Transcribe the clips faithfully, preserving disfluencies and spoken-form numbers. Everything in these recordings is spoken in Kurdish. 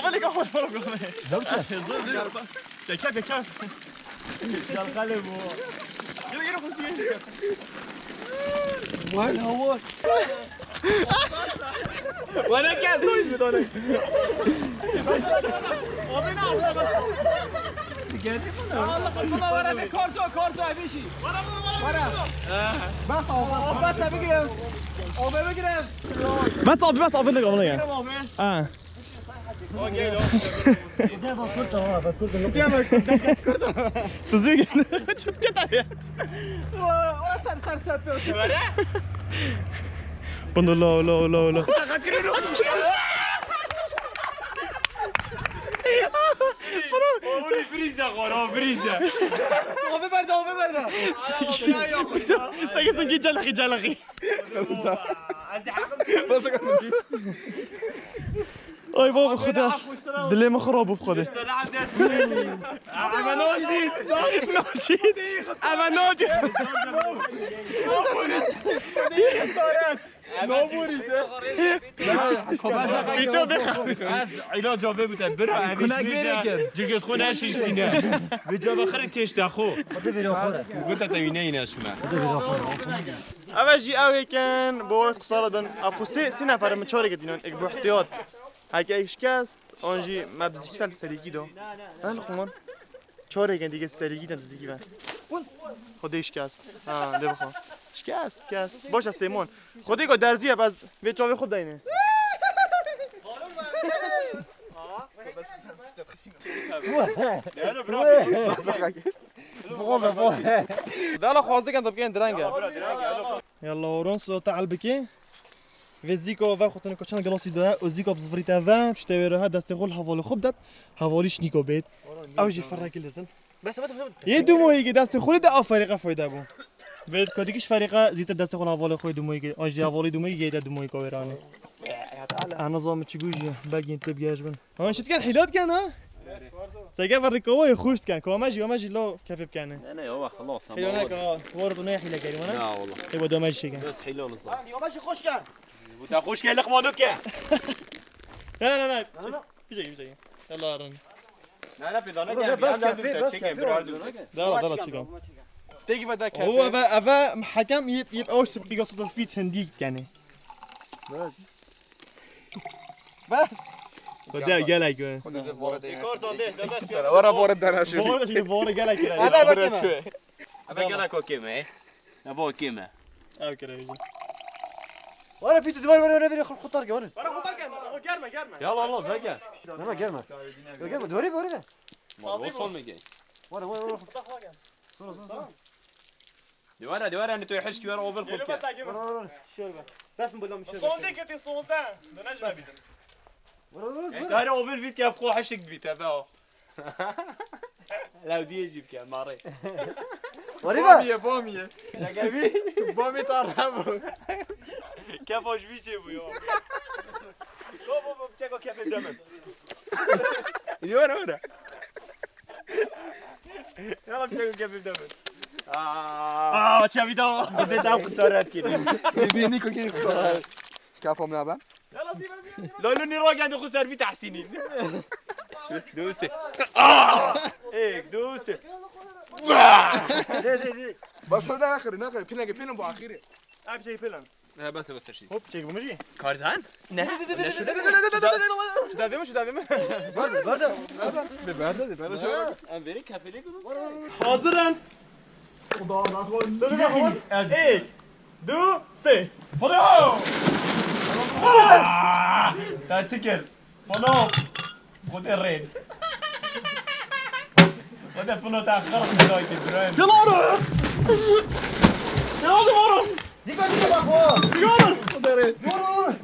Baba ne kadar para bro. Zor çek. Zor bir araba. Bekar bekar. Çalkalı bu. Yürü yürü kusiye. Wala wala. Wala kes oyun mu dönük? Allah Allah, wara be, korzo, korzo, abi şey. Wara. Bas abi, bas abi. Abi bigirem. Abi bigirem. Bas abi, bas abi, ne kadar ya? Abi. Ha. Gel bak, kurtar ha, bak, kurtar. Gel bak, kurtar. Tuzlu geldi. Çok kötü ya. Wara, wara, sar, sar, sar, sar. Wara. Bunu lo, lo, lo, lo. Oğlum, briza, oğlum, briza. Abi berde, abi berde. Sen kesin ki celaxî, celaxî. Bas. Ay baba, Xudas. Dilê min xirab bû, Xwedê. Eve nacît. Nacît. Eve nacît. Îto bixwe. Ez îlaca vê bûte. Bira, evî kunek vêrê kir. Cilgêt xwe neşiştîne. Vê cava xirê têşte xwe. Xwedê vêrê xwe re. Gota te wî neyîne şime. Xwedê vêrê xwe re. Eve jî ew êkin, bo qisara bin. Ev xwe sê, sê nefer min çarê girtînan, êk bi ihtiyat. Heke êk şikest, an jî me bi zîkî fel serîkî da. Ne li xwe man. Çarê êkin dîke serîkî dem zîkî ben. Xwedê şikest. Ha, dê bixwe. Şikest, şikest. Baş e Sêmon. Xwedê ku derzî ye, ez vê çavê xwe deyne. Dala xwaz dikin, tu bikên direng e. Yalla, Horon, so te el bikê. Vê zîka ve xwe tune ku çend gilasî daye, û zîka bi zivirî te ve, piştê wê re he destê xwe li hevalê xwe bidet, hevalî şinîka bêt. Ew jî ferrekî li din. Bes, bes, bes. Yê du mohî ki destê xwe de a ferîqe fayda bû. Vê ku dikî ji ferîqe zîtir destê xwe li hevalê xwe du mohî ki, an jî hevalî du mohî ki yê te du mohî ka wêranê. Ana zam çi gûjî, begîn tê bigehij bin. Ama şit ken hîlat ken ha? Sege ve rikova yê xuşt ken. Kome jî, kome jî lo kefê bikene. Ne, ne, ya, xelas, ama. Hîla neke ha. War tu ne hîle kerî mana? Na, wala. Ê, bu dome jî şeke. Bes hîla nisa. Yavaş hoş gel. Bu ta hoş gel, laqma doke. Ne, ne, ne. Güzel, güzel. Yalla arın. Ne, ne, pidana gel. Bas kefê, bas kefê. Dala, dala, çekin. Teki bada kefê. O, eve, eve, hakem yip, yip, o, sip, biga, sip, fit, hendi, yani. Bas. Bas. Xwedê gelek be. Wara bore dana şu. Bore, şimdi bore gelek. Eve bakayım. Eve gelek okey mi? Eve okey mi? Ev kere. Wara pîtu duvar, wara, wara, wara, xutar ke, wara. Wara xutar ke, germe, germe. Ya Allah, Allah, gel. Gelme, gelme. Gelme, doğru, doğru. Wara, wara, wara. Xutar gel. Sonra, sonra, sonra. Dewara, dewara, ne tu hişk ver, ovel xwe ke. Bas, bas. Şöyle bak. Bas mı, bulamış, şöyle bak. Sonde kete, sonde. Dönecme bidim. Vur, vur, vur. Gari ovel vit ke, xwe hişk bit, ebe o. Lewdiye jî bike, mare. Varî be. Bomiye, bomiye. Şaka bi. Bomi tarra bu. Kefa ji vî çê bû ya. Go, go, go, çeko kefê demin. Yora, yora. Yala, çeko kefê demin. Aa. Aa, çavi da. Xwedê da xesaret kiriye. Bibînî ku kiriye xesaret. Kefa min be. Lalo nî ragende xwe ser vî tehsînî. Dûsê. Êk, dûsê. Dê, dê, dê. Bas, ne axirî, ne axirî. Pilenge, pilenge bu axirî. Abi şey, pilen. He, bas, bas, şey. Hop, çek bunu. Karzan? Ne? Şu davê mi, şu davê mi? Vardı, vardı. Be, vardı, be, vardı. Em verin kefeli bunu. Hazırın. Sırrı ne var? Ez. Êk, du, sê. Polo! Ta çi kir? Polo! Xwedê rêd. Xwedê polo ta xirq dayke, Ibrahim. Yalan! Yalan, yalan! Dikkat, dikkat, bak o! Yalan! Xwedê rêd. Dur, dur!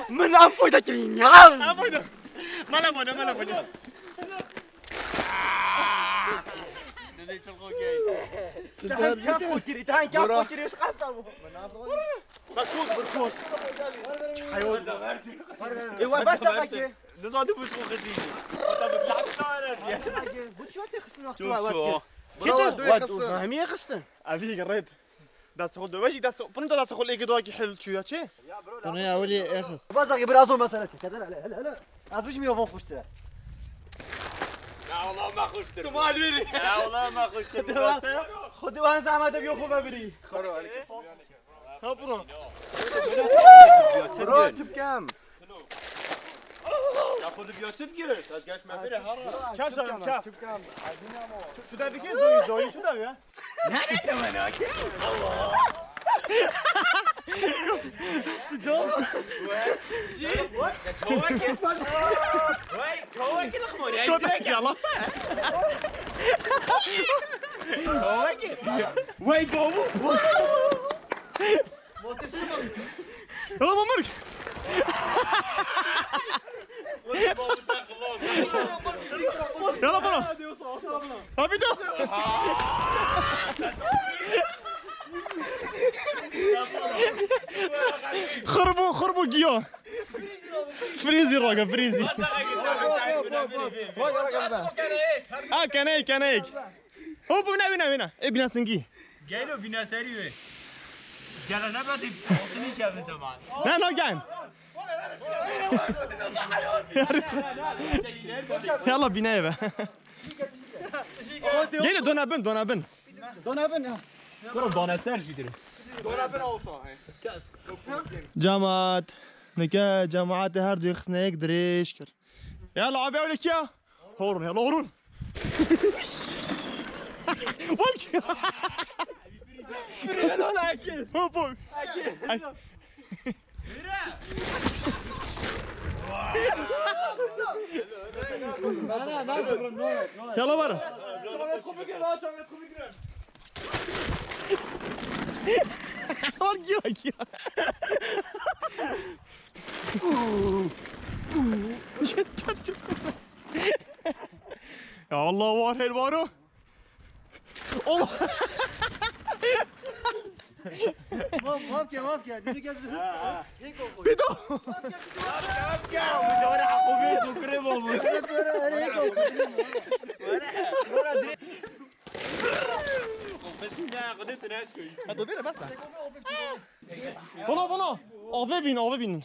Min ev fayda kirî ya. Mala mala, mala mala. Dede çılgın gel. Tahan kaf xwe kirî, tahan kaf xwe kirî, ji qesta bû. Mekûs, mekûs. Ê, we bes te vekê. Nizanî bû çi xwe xizî. Wata bi bilad nare diye. Bu çi wekî xistin wextu Çok we wekî. Çok. Bravo, Çi tu? Wet, xistin. Hemî xistin. Evî red. Dest xwe döve jî dest xwe. Bunu da dest xwe lêke doa ki hil çuya çi? Bunu ya weli exist. Bazaki biraz o mesele çek. Hele hele hele hele. Az bu şimdi yavan hoştur. Ya Allah ma hoştur. Tu mal biri. Ya Allah ma hoştur. Xwedê wan zehmet ev yoxu bebirî. Ha bunu. Bro, tüpkem. Ya xwe dibiya çi digirt? Ez geş me bire hara. Kef şarim, kef. Çipkam. Tu de bike zoyu, zoyu tu de ya. Nerede ben o ki? Allah. Tu dom. Çavak et. Vay, çavak et xmor. Çok da yalasa. Çavak et. Vay babu. Yala bana. Yala bana. Abi dur. Xirbo, xirbo giya. Freezy raga, freezy. Ha, keneyk, keneyk. Hop, bine, bine, bine. E, bine singî. Gelo bine serî wê. Gelo ne bedî olsun kevin zaman. Ne, ne, gel. Yalla bineye be. Gelo dona bin, dona bin. Dona bin ya. Kuro dona ser jî dire. Dona bin olsa. Cemaat. Nike cemaatê her du xisne yek dirêj kir. Yalla abi öyle ki ya. Horun, yalla horun. Bak. Hop, hop. Yalla var. Bak ya, bak ya. Ya Allah var, her var o. Allah. Maf, maf ke, maf ke. Dünü geldi. Pido. Maf ke, maf ke. Bu cevara akıbı, bu krem olmuş. Hadi bir bas. Bunu, bunu. Ave bin, ave bin.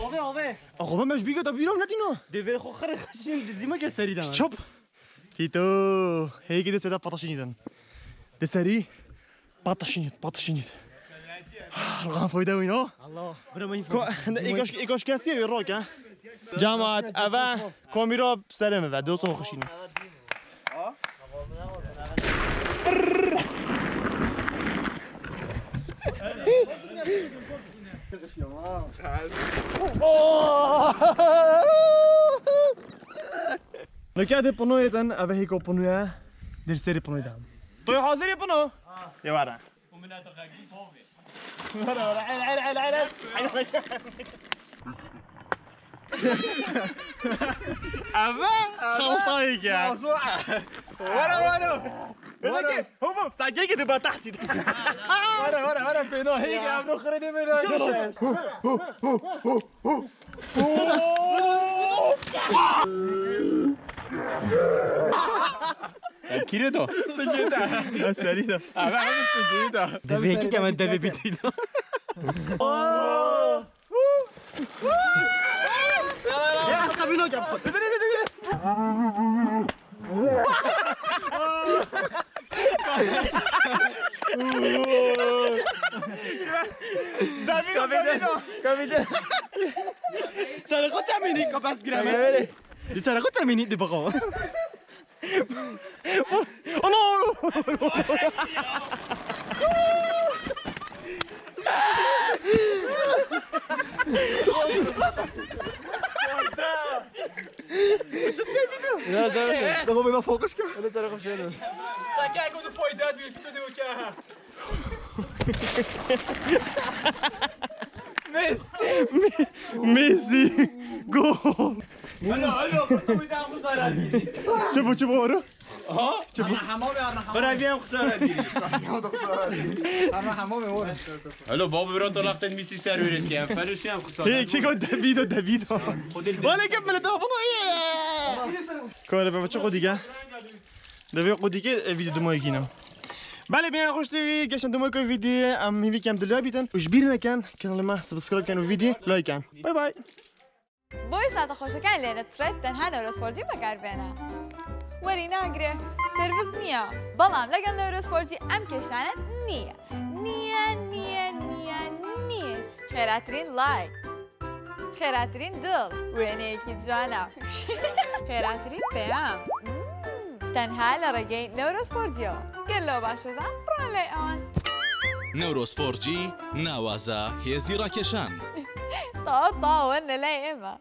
Ave, ave. Ave, mej biga da bîra ne dîna? Devê xo xir xişin dima ke serî dana. Çap. Tito. Hey gidi seda pataşiniden. De seri. Pataşinit, pataşinit. Rahan foyda wî no? Allah. Bira min. Ko, ne, ikoş, ikoş kestiye bir rock ha. Cemaat, eve, komiro serê min ve, dost xweşîne. Neke de pinoyê din, eve hêko pinoye, dir serî pinoyê de. Toy hazirî pino? Ye wara. Wara, wara, el, el, el, el, el. Eve xaltayê ke. Wara, wara. Wara. Hop, hop, sen gel gidip bak tahsil. Wara, wara, wara, pêno, hey, gel, bro, xirê de pêno. Kîre do? Singê te. Ha, serî de. Ama hem singê te. Devê ki hemen devê bitî do. Ya, kabino gel. Davino, Davino. Kabide. Sen kaç amini kapas gireme. Sen kaç amini de bakalım. Ana! Ya, tamam. Tamam, ben fokus ki. Öyle tarafım şöyle. Sen gel, go to point that bir, bir de okey. Messi. Messi. Gol. Alo, alo, kurtu bir daha bu zarar. Çabuk, çabuk, oru. Aha. Bira vî em xisara dîrî. Helo baba bira to laqtên mîsî ser wêrê dikin. Em felişî em xisara. Hey, çiko Davido, Davido. Wale ke bile da bunu. Kore baba çok odike. Devê qudike e, video dumoy kîna. Belê bîna xweş tê vî, geşan dumoy koy video, em hîvî kem dilya bîtin. Û ji bîr nekin, kanalê me subscribe ken û video like ken. Bye bye. بۆی ساتە خۆشەکان لێ نەپچڕێت تەنها نەورۆز فۆر جی بەکاربێنە. وەری ناگرێ، سرویس نییە. بەڵام لەگەڵ نەورۆز فۆر جی ئەم کێشانەت نییە. نییە، نییە، نییە، نییە. خێراترین لایک. خێراترین دڵ. وێنەیەکی جوانە. خێراترین پەیام. مم. تەنها لە ڕێگەی نەورۆز فۆر جیەوە. گەر لەوە باش دەزان، بڕۆن لای ئەوان. نەورۆز فۆر جی، ناوازە هێزی ڕاکێشان. تاوە تاوە لە لای ئێمە.